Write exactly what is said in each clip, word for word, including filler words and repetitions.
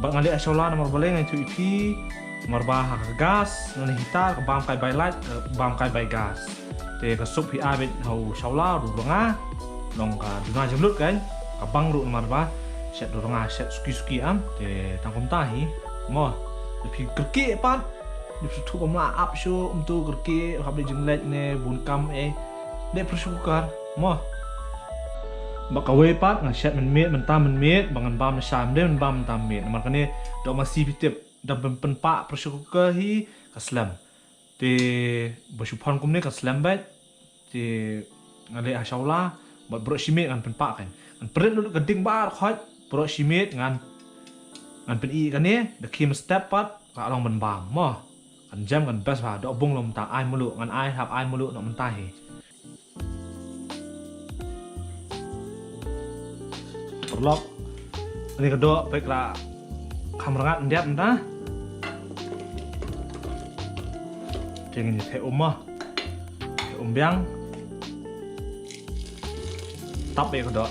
Bad nga leh ha shawla namar balei nga ïathuh ïa phi, namar ba ha ka gas, na heater, ka bam kai bai light, ka bam kai bai gas. Te ka sup phi ai beit ha u shawla, u rnga, long ka duna jemlut kan, ka bang ruh namar ba shet u rnga, shet suki suki am, te tang kumta hi, mo, te phi kyrkieh pat, dep shu thuh ba mla ap shuh, um tu kyrkieh, hap leh jingleit ne, bun kam eh, leh pressure cooker, mo. Bad kawei pat, nga shet mynmiet, mynta mynmiet, ba ngan bam lashai, ym dei ban bam mynta mynmiet, namar kane, doh masi phi tip, dang pyn, pynpah pressure cooker hi, ka slem. Te, ba shu phon kumne ka slem beit. Te, nga leh ha shawla, bad baroh shi miet ngan pynpah kan. Ngan pynrit lut ka ding baroh khoit, baroh shi miet ngan, ngan pyni kane, da khie mynstep pat, ka long ban bam, mo. Kan jem kan best bha, doh bung lum ta ai mluh, ngan ai hap ai mluh noh mynta hi. Paralok. Ani ka doh peit ka la kham rngat ndiat mynta. Te ngin ïa theh um mo. Theh um biang. Tap ïa ka doh.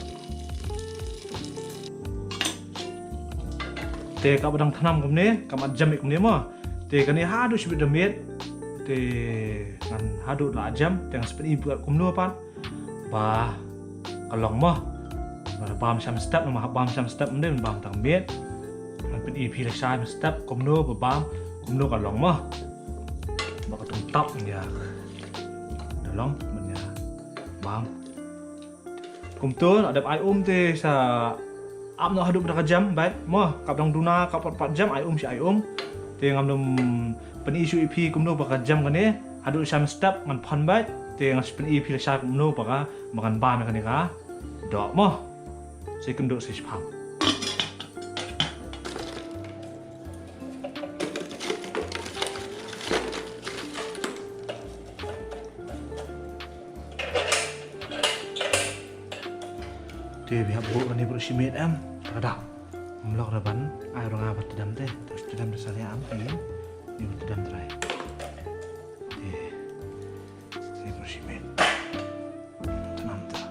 Te kaba dang thnam kumne, kaba jem ïa kumne mo. Te kane haduh shibit da miet. Te ngan haduh la jem, te ngan sa pyni pat kumno pat. Ba ka long mo. Ba bam sham step, namar bam sham step ym dei ban bam tang miet. Ngan pyni phi lashai mynstep kumno ba bam, kumno ka long mo. Ba ka tung tap ïa. Da long ban ïa bam. Kumto, la dep ai um te sa ap noh haduh ba ka jem beit mo, kaba dang duna, kaba pat pat jem ai um shi ai um. Te ngam dum pyni shuh ïa phi kumno ba ka jem kane, haduh sham step ngan phon beit, te ngan sa pyni ïa phi lashai kumno ba ka, ba ngan bam ïa kane ka doh mo. Sa ïakynduh sa shiphang. Te phi hap buh kane bro shimet em. Ka dak. Mlok ra ban ai rong ba tdem te. Tdem te salia am te. Ni tdem trai. Te. Ni bro shimet. Tnam ta.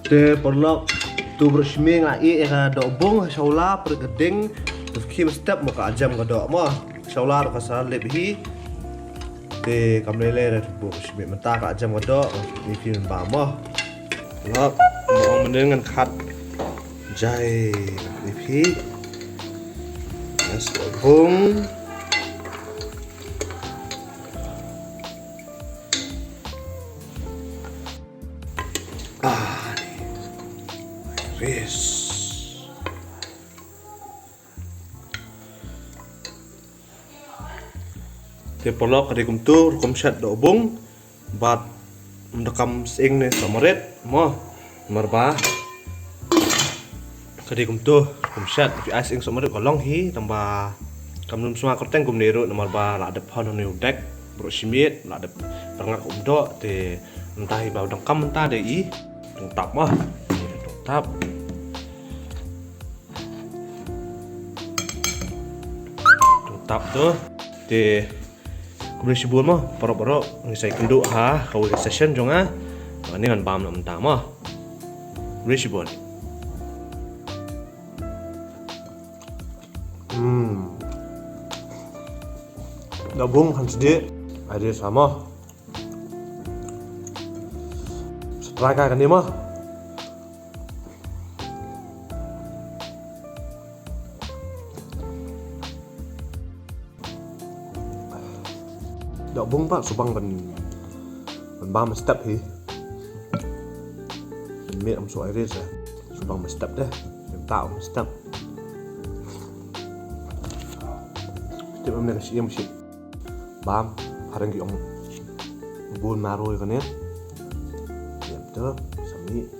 Te paralok, tu bro shime nga ïeh ïa ka doh bung, shawla, pyrkhat ding, tu khim step mo ka ajam ka doh mo. Shawla ruh ka sa lip hi. Te kam lele re tu bro shime mynta ka ajam ka doh, ni khim ba mo. Paralok, mo ong mending ngan khat. Jai, ni phi. Yes, doh bung. Ah, ni. Iris. Te paralok ka dei kumtu, rukom shet doh bung. Bad ym donkam sying ne sohmarit, mo. Namar ba ka dei kumtu, rukom shet, phi ai sying sohmarit ka long hi, tang ba kam lum sma kyrteng kumne ruh, namar ba la dep hon hon u dek, bro shimet, la dep pyrngak um doh, te mynta hi ba donkam mynta dei i, tungtap mo. Tungtap. Tungtap tu. Te khublei shibun mo, paralok paralok, ngi sa ïakynduh ha kawei ka session jong nga. Ani ngan bam na mynta mo. Khublei shibun. Hmm. Doh bung han sdie. Ai de sa mo. Sa try ka kane mo. Doh bung pat shu bang ban, ban bam step hi. Ban miet am shu ai ris eh. Shu bang ban step deh. Ban ta am step. Step am ne ka shim shim. Bam, hareng ki ong bun marrow kane. Yep, tu, sami.